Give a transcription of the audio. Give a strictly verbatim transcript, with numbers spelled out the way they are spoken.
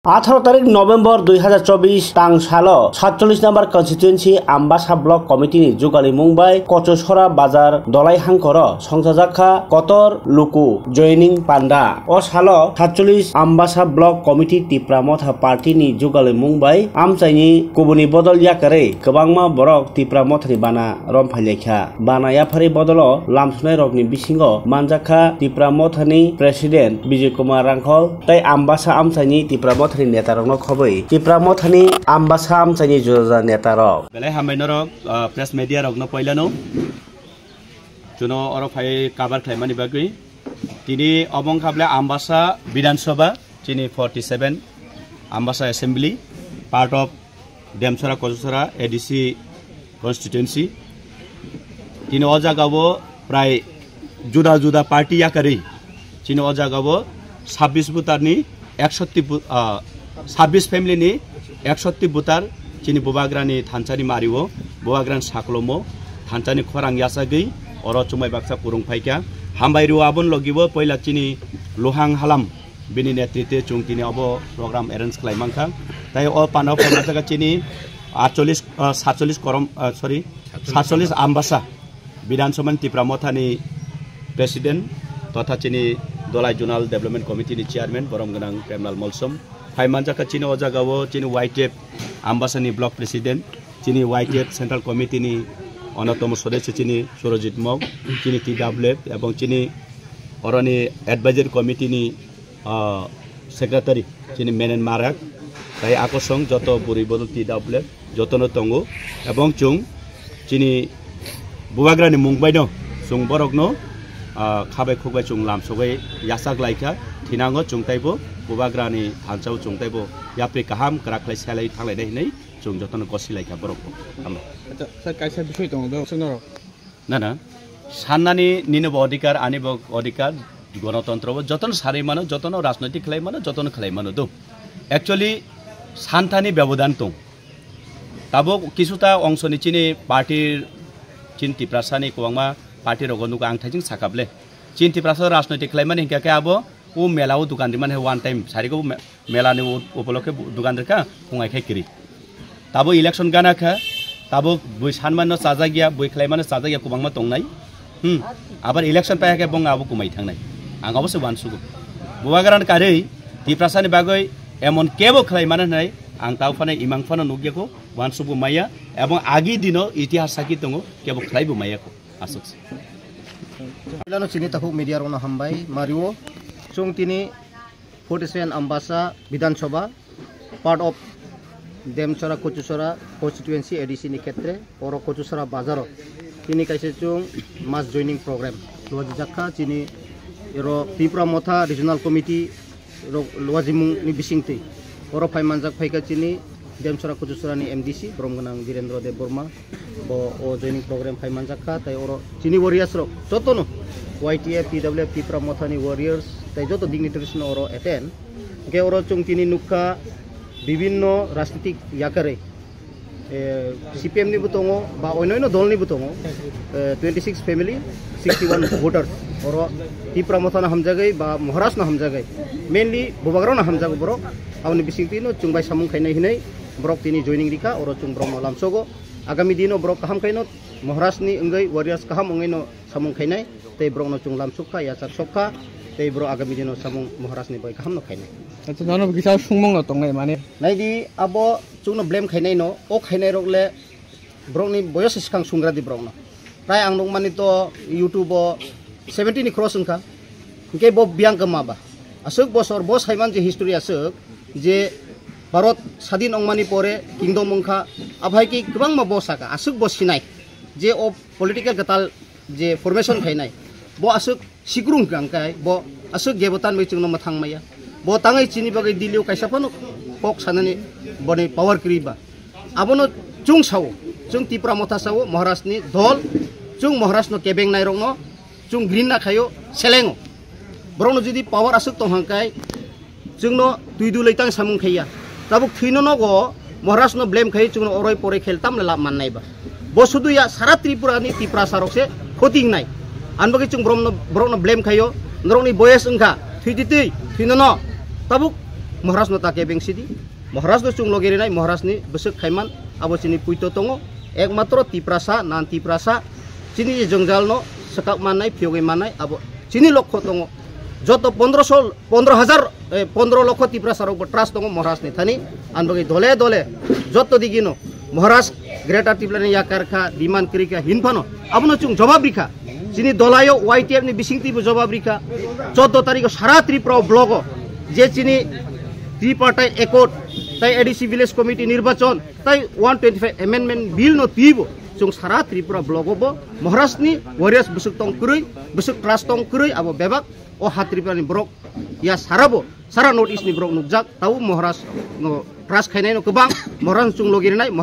Atharo tarik November dui hazar chobbish tang salo satchollish number constituency Ambasa Block Committee ni jugalimung bai Kochosora Bazar Dolai Hangkoro songchajak kha Kotor Luku Joining Panda. O salo satchollish Ambasa Block Committee Tipra Motha Party ni jugalimung bai amchaini kubuni bodol yakarwi kwbangma borok Tipra Motha ni bana romphailaikha. Bana yapharwi bodolo lamsonai rokni bisingo manjakha Tipra Mothani President Bijay Kumar Rangkhol tei Ambasa amchaini Tipra Mothani netarokno khobwi Tipra Mothani Ambasa amchaini juda juda netarok. Belai hambai norok, ah, press media rokno poilano chuno oro phai cover khlaimani bagwi. Tini obo wngkha ble Ambasa Bidhan Sabha, chini forty seven Ambasa Assembly, part of Demchara Kochusara A D C constituency. Tini o jagao prai juda juda party yakarwi chini o jagao sabbish voter ni ekshoti bu-, ah, sabbish family ni ekshoti voter chini Bubagrani thansa ni mario, Bubagrani saklomo, thansa ni khorang yasagwi oro chumai baksa kurung phaikha. Hambai rwo aboni logibo poila chini Luhang Halam bini netritwe chwng tini obo program arrange khlai mankha. Tai o pano phaima jaga chini atchollish, ah, satchollish korom, ah, sorry, satchollish Ambasa Bidhan Sabha ni Tipra Mothani President totha chini Dolai Zonal Development Committee ni Chairman borom gwnang Premlal Molsom. Phai manjakha chini o jagao chini Y T F Ambasa ni Block President, chini Y T F Central Committee ni onottomo sodesyo chini Surojit Mok, chini T W F ebong chini oroni Advisory Committee ni, ah, Secretary chini Menen Marak, tai akosong joto bwrwi bodol T W F jotono tongo, ebong chwng chini Bubagrani mung baino chwng borokno, ah, khabai khukbai chwng lamsogwi yachak laikha, thinango chwng taibo Bubagrani thansao chwng taibo yapri kaham kwrak khlai selai thanglainai hinwi chwng jotono gosi laikha borokbo. Hambai. Acha, sir, kaisa bisoi tongo do, sir, norok. Na, na. Sannani nini bo odhikar, ani bo odhikar, gonotontro bo, jotono sarwi mano, jotono rajnoitik khlai mano, jotono khlai mano do. Actually, santhani bebodan tong. Tabuk kisuta ongsoni chini party, chini Tiprasani kwbangma party rogo nugo ang thaising sakable. Chini Tiprasa rajnoitik khlaimani hinkha khe abo o mela o dukan rimani hai one time sarigo me-, mela ni u-, upolokhe bu-, dukan rikha phungai khai kiri. Tabo election gana kha, tabo bui sanmano chajakya, bui khlaimano chajakya kwbangma tongnai. Hmm. Abar election paiya khe bong abo kumai thangnai. Ang abo se wansugo. Bubagrani karwi Tiprasani bagwi emon kebo khlaimano hinai ang tao phano imang phano nukya kho, wansugo maya, ebong agi dino itihas saki tongo, kebo khlaibo maya kho. Aswk se. Pilano chini takhuk media rokno hambai, mario. Chwng tini forty seven Ambasa Bidhan Sabha, part of Demchara Kochusara constituency A D C ni khetre, oro Kochusara bazaro tini kaisa chwng mass joining program luajijakha chini ero Tipra Motha Regional Committee rok luajimung ni bisingtwi. Oro phai manjak phaikha chini Demchara Kochusara ni M D C borom gwnang Birendra Debbarma, bo o joining program phai manjak kha, tai oro chini warriors rok jotono Y T F, T W F, Tipra Motha ni warriors tai joto dignitaries no oro attend. Hwnkhe oro chwng tini nukha bibinno rajnitik yakarwi, eh, C P M ni bo tongo ba onyoino dol ni bo tongo, eh, twenty six family, sixty one voters. Oro Tipra Motha no hamjagwi ba Maharaj no hamjagwi, mainly Bubagra no hamjago borok. Aboni bisingtwi no chwng bai samung khainai hinwi borok tini joining rikha, oro chwng borok no lamsogo. Agami dino borok kaham khaino Maharaj ni wngwi warriors kaham wngwi no samung khainai, tei borok no chwng lamsok kha, yachak sok kha, tei borok agami dino samung Maharaj ni bai kaham no khainai. Acha, nono kisa sungmung no tongnai mani. Naidi abo chwngno blame khainai no, o khainai rok le borokni boyos swkang sungra di borokno. Prai ang nukmani to YouTube o seventy ni cross wngkha. Hwnkhe bo biyang kwma ba. Aswk bosor bo saiman je history aswk je Bharat sadin wngmani pore kingdom wngkha. Aphai ki kwbangma bo saka aswk bo sinai je o political kwtal je formation khainai. Bo aswk sikrung hwnkha hwnkhe bo aswk gebotan bai chwngno mwthang maya. Bo tangwi chini bagwi Delhi o kaisa phano kok sanani boni power kwrwi ba. Abono chwng sao, chwng Tipra Motha sao, Maharaj ni dol, chwng Maharaj no kebeng nai rokno, chwng grinna khaio, selengo. Borokno jodi power aswk tong hwnkhe, chwngno twi dulai tang samung khaiya. Tabuk thwino nogo, Maharaj no blame khai chwngno oroi poroi khel tamle lab mannai ba. Bo sudu ya sara Tripura ni Tiprasa rok se khoting nai. An bagwi chwng borokno, borokno blame khaio, norokni boyes wngkha, thwi di twi, thwino no. Tabuk Maharaj no ta kebeng sidi, Maharaj no chung logi rinai, Maharaj ni bwswk khaiman abo chini puito tongo, ekmatro Tiprasa, nan Tiprasa, chini je jwngjal no swkak mannai, phiyogwi mannai, abo chini lokho tongo. Joto pondroso, pondro hajar, eh, pondro lokho Tiprasa rok bo trust tongo Maharaj ni thani, an bagwi dole dole joto digi no Maharaj Greater Tripura ni yakar kha, demand kwrwi kha, hinphano abono chung jobab rikha. Chini dolayo Y T F ni bisingtwi bo jobab rikha. Chordo tarikh o sara Tripura o block o je chini tripartite accord tai A D C village committee nirbachon tai one twenty five amendment bill no twibo chung sara Tripura block o bo Maharaj ni warriors bwswk tong kwrwi, bwswk trust tong kwrwi abo bebak o ha Tripura ni borok ya sara bo sara North East ni borok nukjak tau Maharaj no trust khainai no kwbang Maharaj chung logi rinai.